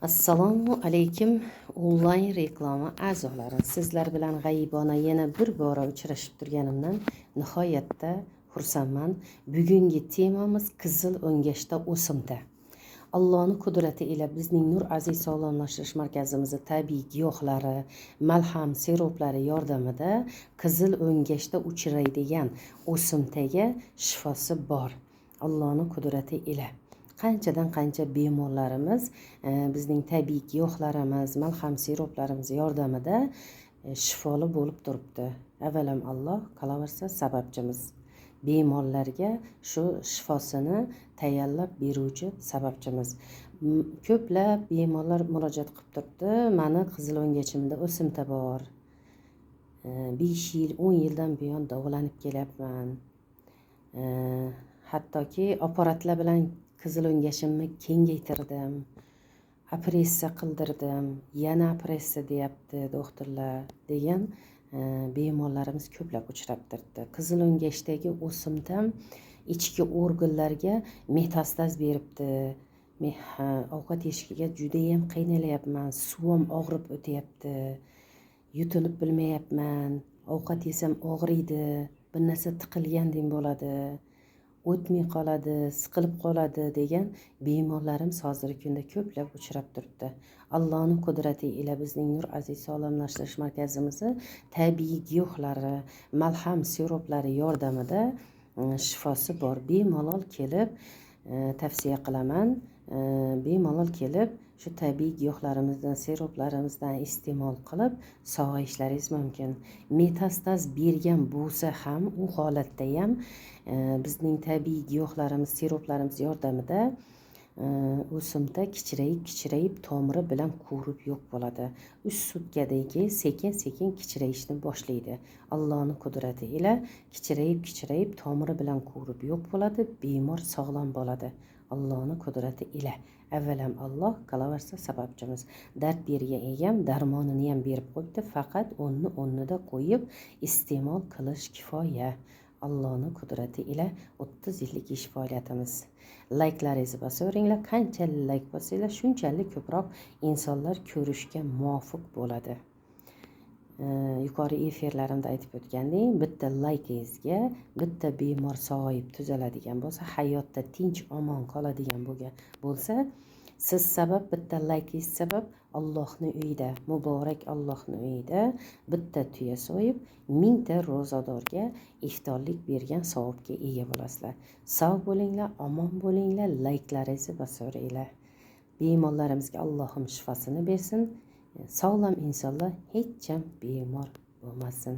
Assalomu alaykum, onlayn reklama a'zolari. Sizlar bilan g'ayibona yana bir bora uchrashib turganimdan nihoyatda xursandman. Bugungi temamiz qizil o'ngashda o'simta. Allohning qudrati ila bizning Nur Aziz sog'lomlashtirish markazimizni tabiiy giyohlari, malham siroplari yordamida qizil o'ngashda uchraydigan o'simtaga shifosi bor. Allohning qudrati ila qanchadan qancha bemorlarimiz bizning tabiiy giyohlarimiz, malham siroplarimiz yordamida shifoli bo'lib turibdi. Avvalam Alloh, qolaversa sababchimiz. Bemorlarga shu shifosini tayyorlab beruvchi sababchimiz. Ko'plab bemorlar murojaat qilib turibdi. Mani qizil o'ngachimda o'simta bor. 5 yil, 10 yildan buyon davolanib kelyapman. Hattoki apparatlar bilan qizil o'ngachimni kengaytirdim, operasiya qildirdim, yana operasiya deyapti doktorlar degan bemorlarimiz ko'plab uchrab turibdi. Qizil o'ngashdagi o'simtam ichki organlarga metastaz beribdi. Ovqat yeyishga judayam qiynalyapman, suvim og'rib o'tyapti, yutinib bilmayapman, ovqat yesam og'riydi, bir narsa tiqilgandek bo'ladi, o'tmay qoladi, siqilib qoladi degan bemorlarimiz hozirgi kunda ko'plab uchrab turibdi. Allohning qudrati ila bizning Nur Aziz sog'lomlashtirish markazimizni tabiiy giyohlari, malham siroplari yordamida shifosi bor. Bemalol kelib, tavsiya qilaman, bemalol kelib shu tabiiy giyohlarimizdan, siroplarimizdan iste'mol qilib sog'ayishlaringiz mumkin. Metastaz bergan bo'lsa ham, u holatda ham bizning tabiiy giyohlarimiz, siroplarimiz yordamida o'simta kichrayib kichrayib tomiri bilan qurib yo'q bo'ladi. 3 sutkadan keyin sekin-sekin kichrayishni boshlaydi. Allohning qudrati ila kichrayib kichrayib tomiri bilan qurib yo'q bo'ladi, bemor sog'lom bo'ladi. Allohning qudrati ila. Avvalam Alloh, qolaversa sababchimiz. Dard bergan egam darmonini ham berib qo'yibdi, faqat o'rni o'rnida qo'yib iste'mol qilish kifoya. Allohning qudrati ila 30 yillik ish faoliyatimiz. Layklaringizni bosaveringlar, qanchalik layk bossanglar, shunchalik ko'proq insonlar ko'rishga muvofiq bo'ladi. Yuqori efirlarimda aytib o'tgandek, bitta laykingizga bitta bemor sog'ayib tuzaladigan bo'lsa, hayotda tinch omon qoladigan bo'lgan bo'lsa, siz sabab, bitta laykingiz sabab Allohning uyida, muborak Allohning uyida bitta tuya so'yib, 1000 ta ro'zadorga iftorlik bergan savobga ega bo'lasizlar. Sog' bo'linglar, omon bo'linglar, layklaringizni bosaveringlar. Bemorlarimizga Allohim shifosini bersin. Sog'lom insonlar hech ham bemor bo'lmasin.